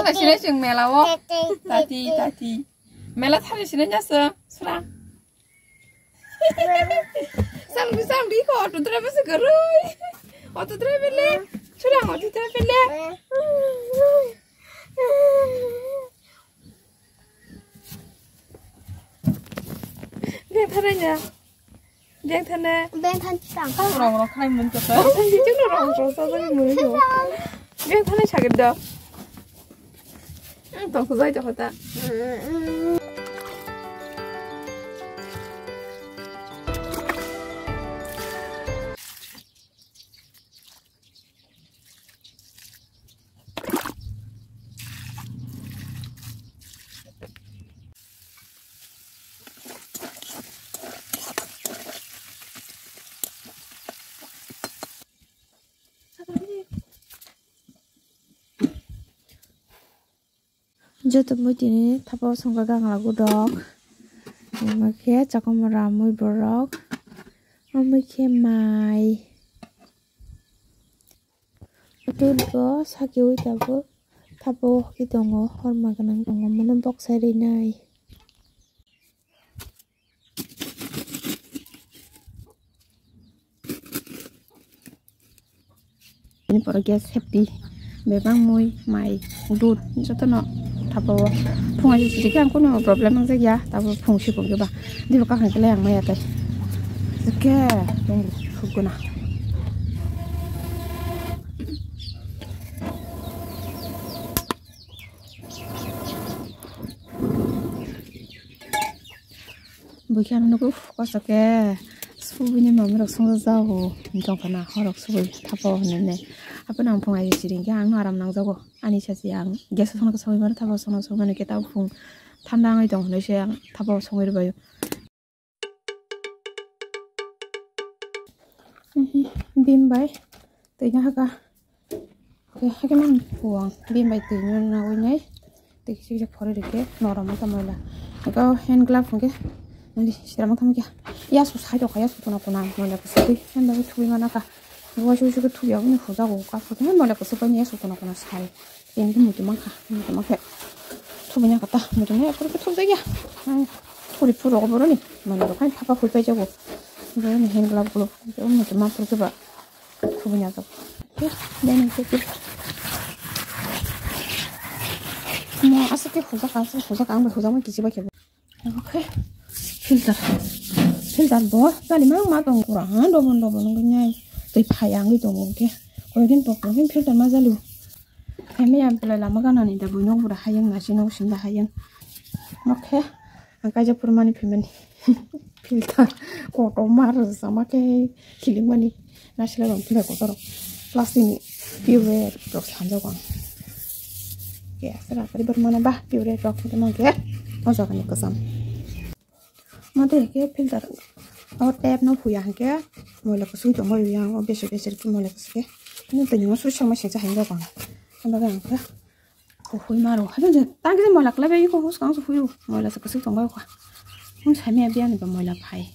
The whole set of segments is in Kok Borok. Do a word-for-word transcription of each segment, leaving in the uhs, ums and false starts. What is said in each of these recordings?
Thanai sinai chwng mela o. Tati, tati. Mela thanai sinai nya chwng. Sura. Samdi, samdi ko auto driver se garoi. Auto driver le. Sura auto driver le. Beng thanai nya. Beng thanai. Beng than chang. Rong rong khai mun kata. Chang rong rong sa sa mun ko. Beng thanai saged da. Ang tong sa jai jokota. Joto mui tini thapa o songkha gangla gudok. Omo khe chakomora mui borok. Omo khe mai. Tun ko sakiui tabuk thapa o hokhe tongo, horma gwnang tongo, mono boksai rinai. Ani pore gas safety, bebak mui, mai, dud, jotono thapa o. Phung aji sidi khe ang kunu problem wngjakya, tabo phung sipung khe ba. Dibo kakhwlai khe le ang maya tai. Khe, tong sukguna. Buikhe ang nugo, kosok khe subui ni mamwi rok songja jago, tongkha na horok subui thapa o hinwi ne. Aphano ang phung aji siring khe ang no aram nangjago, ani sachi ang gas o songno khe sogwi mano, thapa o songno sogwi mano khe tabo phung thanda wngwi tong hinwi se ang thapa o songwi rwbaio. Bini bai twi no haka. Oke, hake mang puang. Bini bai twi no nagwi nai. Twi kisa kisa phori rikhe norom ta moila. Eko hand glove hwnkhe nani sira mang tamo kya. Yasu sai dokha, yasu kuna kuna moila kwswk twi. Hand bai thubui mana ka. Wasu wasu khe thubi aboni hujago ka. Moila kwswk bai yasu kuna kuna sai. Tini khe muitu mankha, muitu mankhe thubui nangkha ta, muitu nai aphuru khe thubjakya. Ang phuri phuru rogo boroni, manwi rok haino thapa phuri paijago. Boroni hand glove glove, muitu ma phuru khe ba thubui nangkha. Khe, bini khe khe. Mo aswk khe hujak, aswk hujak, ang bai hujakma kichi bai khe. Oke, filter. Filter bo jali ma ma tong pura ha, dobon dobon wngwi nai. Twi phai wngwi tongo, oke. Koidin pok pok filter ma jali. Khaimaya belai lama ganani da buino pura hayang nasi no sinda hayang. Oke, ang kaija purmani phimani. Filter kotor ma rwjak ma khe khilikmani. Naisila rok pila kotor rok plastic ni pure rok sanjak ang. Ke asra kari bar mana ba pure rok khe mangke o jaga ni kwcham. Mate ke filter o tap no huya hangke moila kusui tongma yang o bese bese ke moila kusui ke. Ni tini mo sui sama sengsa hangke bang. Anda bang ke. Kuhui maro. Hado je, tang kisa moila kwlai bai ko hus kang se huiru. Moila se kwswk tong bai kha. Hum sami abi ani ba moila phai.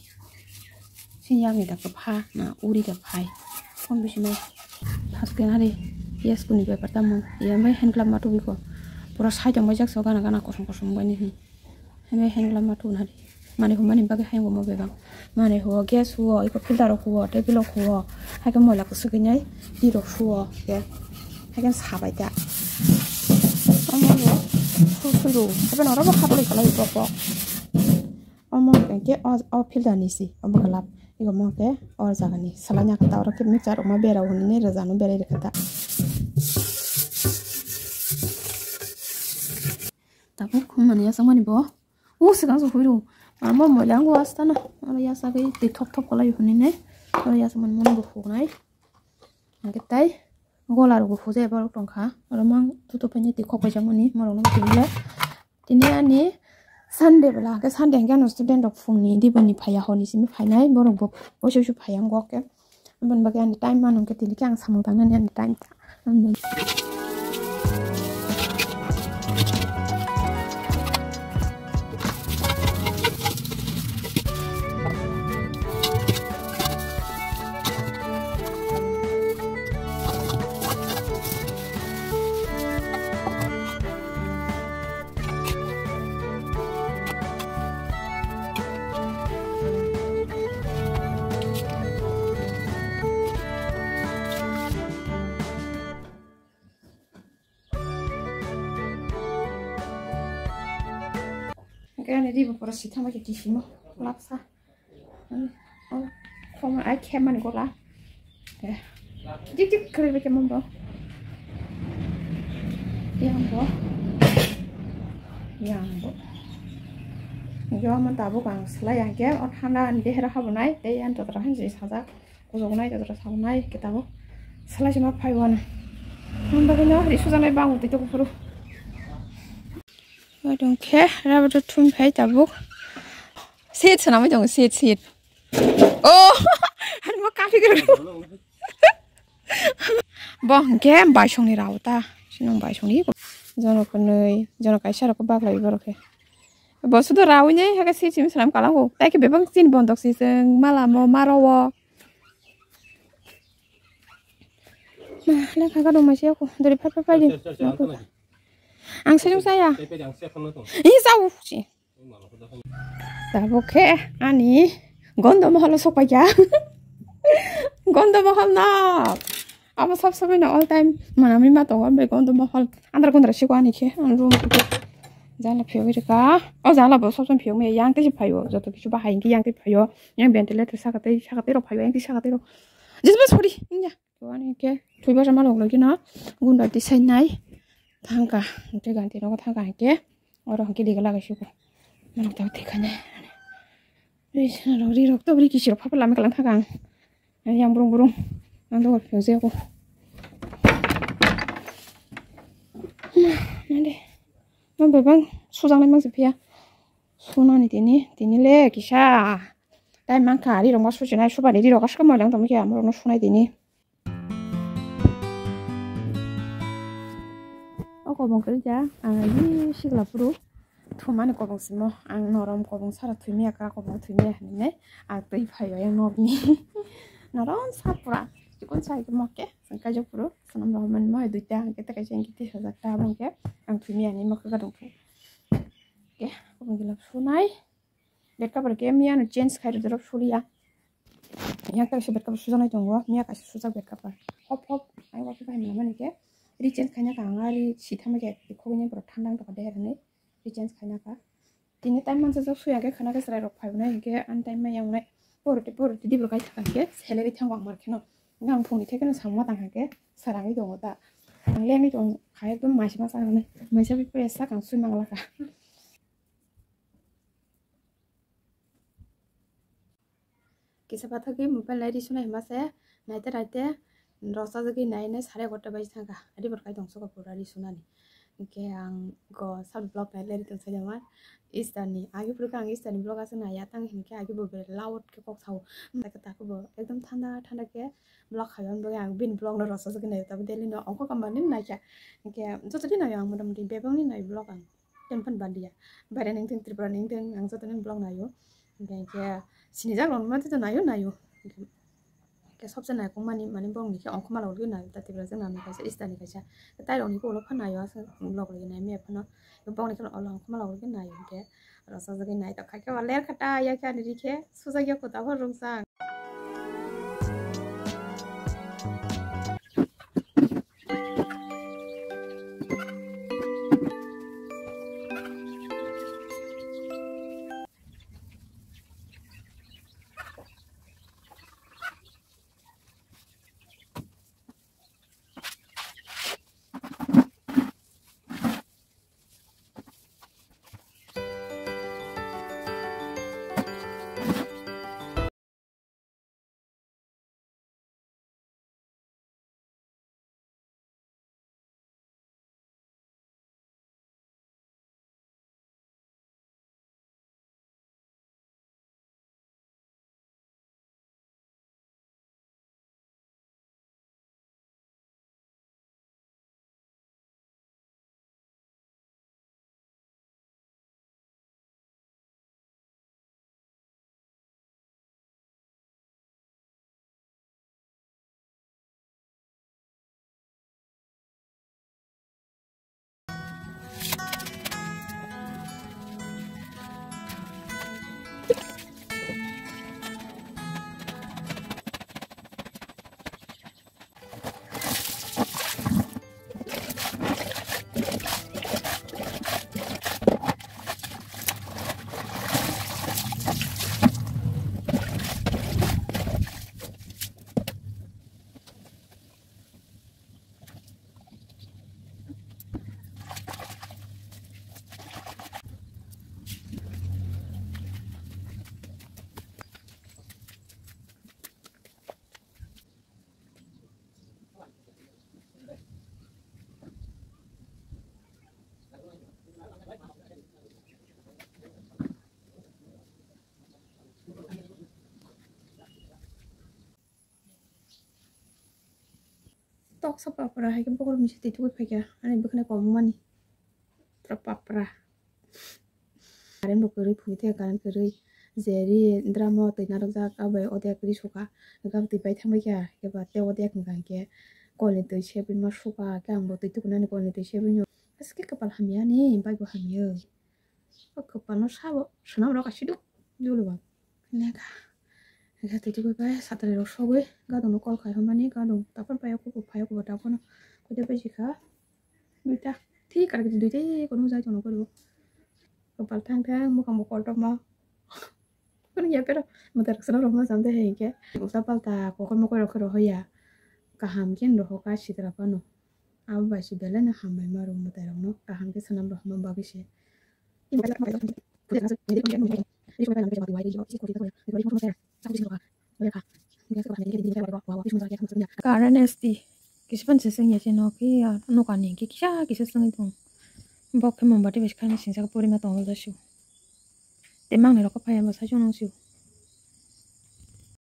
Sin yang ni da ka pha na uri da phai. Hum bisi mai. Phas ke hari. Yes kuni bai patta mo. Ya mai hand glove ma tu ko. Pura sai tong bai jak so gana gana kosong kosong bai ni. Hemai hand glove ma thun hari. Mane humani bagwi hayung omo bebak. Mane huo gas huo, iko filter rok huo, table rok huo. Haikhe moila kwswk wngnai twi rok suo. Ke haikhe sabai ta. Omo bo su suru. Ebe noro bo habri kalai bok bok. Omo hwnkhe o, o filter ni si. Obo glove. Iko mo khe o jaga ni. Salai nya khe ta oro khe mixture rok ma bera hwnwi rwjano berai rwkha ta. Tabuk khum mani yasakmani bo. O swkang se huiru. Amo moila ango asta na. Oro yasagwi twi thop thop kwlai hwnwi ne. Oro yasakmani mani bo hugnai. Hwnkhe tai gola rok bo hujai borok tongkha. Oro mang tutu paine twi khok paijak mani. Morok no tini le. Tini ani Sunday bwla hwnkhe Sunday hwnkhe ano student rok phungni diboni phaiya horni simi phainai. Borok bo oisu oisu phaiya wngkhe. Aboni bagwi ani time mano hwnkhe tini khe ang samung tangnani ani time ta. Khe ani ribo pura sithangma khe kisimo lapsa. Khoma ai khemani gola. Dik dik khwlaibai khe mabo. Yang bo. Yang bo. Yo mo tabuk ang slai ang khe o thanda ani dehera habonai tei ang totra hanjwi sajak. Kujognai, jadra saunai, kitabo. Salai sima phai wana. Ang bagwino ri sujaknai bang utwi toko phuru. Wadung khe, rubber to thum phai tabuk. Seat swnamwi tongo, seat, seat. Oh! Ani ma kathi gero. Bo hwnkhe baisongni rao ta. Sinong baisongni. Jono kwnwi, jono kaisa rokho baglai borok khe. Bo sudo rawi nei, hake seat simi swnam kalango. Tai khe bebak chini bondok si chwng, mala mo, maro o. Ma, lekha ka dong masi ako. Dori phai phai phai di. Ang sejong saya. Ini jauh sih. Tabuk khe ani gondo moholo sokpaiya. Gondo mohol no. Abo sob somoi no all time manami ma tongo, bai gondo mohol. Andar gondra siko ani khe. Ang room khe jala phiyogwi rwkha. O jala bo sob somoi phiyogwi yang tei se phaio. Joto kisu bahai hwnkhe yang tei phaio. Yang ventilator saka tei, saka tei rok phaio, yang tei saka tei rok. Jisba sorry, ingya. To ani hwnkhe thwibar ma lok logino gunda tisai nai thangka. Hwnkhe ganti nogo thangka hwnkhe oro hwnkhe liga lagai sugo. Manok tao thikha nai. Ri rok to bri kisirok phapa lama kalang thangka ang. Yang burung burung. Ang dogor phiyok jaya ko. Nande. Ma bebang sujaknai mangsi phiya. Sunani tini, tini le kisa. Tai mangkha ri rok ma susinai subani ri rok aswk moilang tongmikhe amorokno sunai tini. O kobong kwrwi kha, ang agi sikla phuru thumani kobong simo, ang norom kobong sara thwimiya ka, kobong thwimiya hinwi ang twi phaio yang nokni. Norom sa pura, chikon sa khe moke, chwng kaijak phuru, swnam rok mani mohe duita, ang khe tei kaisa ang khe tisajak ta, aboni khe ang thwimiya hinwi moke gadong phu. Khe kobong gila phunai. Bed cover khe miya no change khai rwjak rok suliya. Yang kaisa bed cover sujaknai tongo, miya kaisa sujak bed cover. Hop hop, ai wa khe bai mwnamani khe. Ri change khaina ka ang ari sithama khe khogwi borok thanda wng tongkha deherani. Ri change khaina ka. Tini time mansa jak suya khe khana khe chwrai rok phai wnai hinkhe ani time ma yang nai. Poro te poro te diblo kai thang khe salary thango ang mar kheno. Ang phungni thekeno samung ma tang khe sarangwi tongo ta. Ang lengwi tong kha ekdom maisa ma chang nai. Maisa bai sak ang sui mang lakha. Kisa pathakgwi mobile nai ri sunai hwnba se naite naite rosajagwi nai nai sare egarota baji thangkha. Adi borok kai tong sokha pura ri sunani. Hinkhe ang go sab vlog nai leri tong saida man. Easter ni agi phuru khe ang Easter ni vlog aswk naiya tang hinkhe agi bo belai loud khe kok sao. Takhe takhe bo ekdom thanda thanda khe vlog khaio, ani bagwi ang bini vlog no rosajagwi naio, tabuk daily no ongkha kha mani naikha. Hinkhe joto din naio ang motamoti bebak ni nai vlog ang. Tenpan bandiya. Baire nengteng Tripura nengteng ang joto ni vlog naio. Hinkhe, hinkhe sinijak rok no mantwi to naio, naio. Hinkhe, hinkhe sobse naikok mani, mani borok ni khe ongkhorma rok rw naio ta Tripura jwk nang kaisa Easter ni kaisa. Tai rok ni khe ulo phan naio aswk vlog rw nai maya phano. Bok ni khe ulo ongkhorma rok rw naio hinkhe. Rosajagwi nai tongkha khe ba ler kha ta ya khe ani ri khe sujak ya kho ta phor rwngsa. Sa papra hai khe bokhorok misi twi tugwi phaikha ani bwkhwnai kobongmani. Pura papra. Current bo kwrwi phunwi thaya, current kwrwi. Je ri drum o twi narwkjak, abo bai odek ri sukha. Hwnkhe abo twi bai thangbai kha. Hwnkhe ba tei odek hwnkha hwnkhe kolni twi sebwi ma sukha. Hwnkhe ang bo twi tukunani kolni twi sebwi no. Haske kwpal hamya ni, bai bo hamya. O kwpalno sabo swnam rok asiduk julu ba. Neka. Neka twi twi bai satrai rok sogwi gadung no call khai hwnmani, gadung taphar pai o kubu phai o kubu taphar no. Koide bai jikha. Duita. Thik ar duita kono jai tono koibo. Kwpal thang thang, mwkhang bo kotorma. Kono ya pero mwtai rok swnam rok ma jam de hai hwnkhe. Ulta palta kokol mokol rok khe rohoya. Kaham khe rohoka sitra phano. Abo bai se belai no hambai ma rw mwtai rok no. Kaham khe swnam rok ma bagwi se. Current S T kisa pan se sengya se no khe ya, nokani khe kisa kisa sengwi tong. Bok khe mombati bai khaini singjak purima tong jasu. Te mangnai rok phai ma sai chong nang su.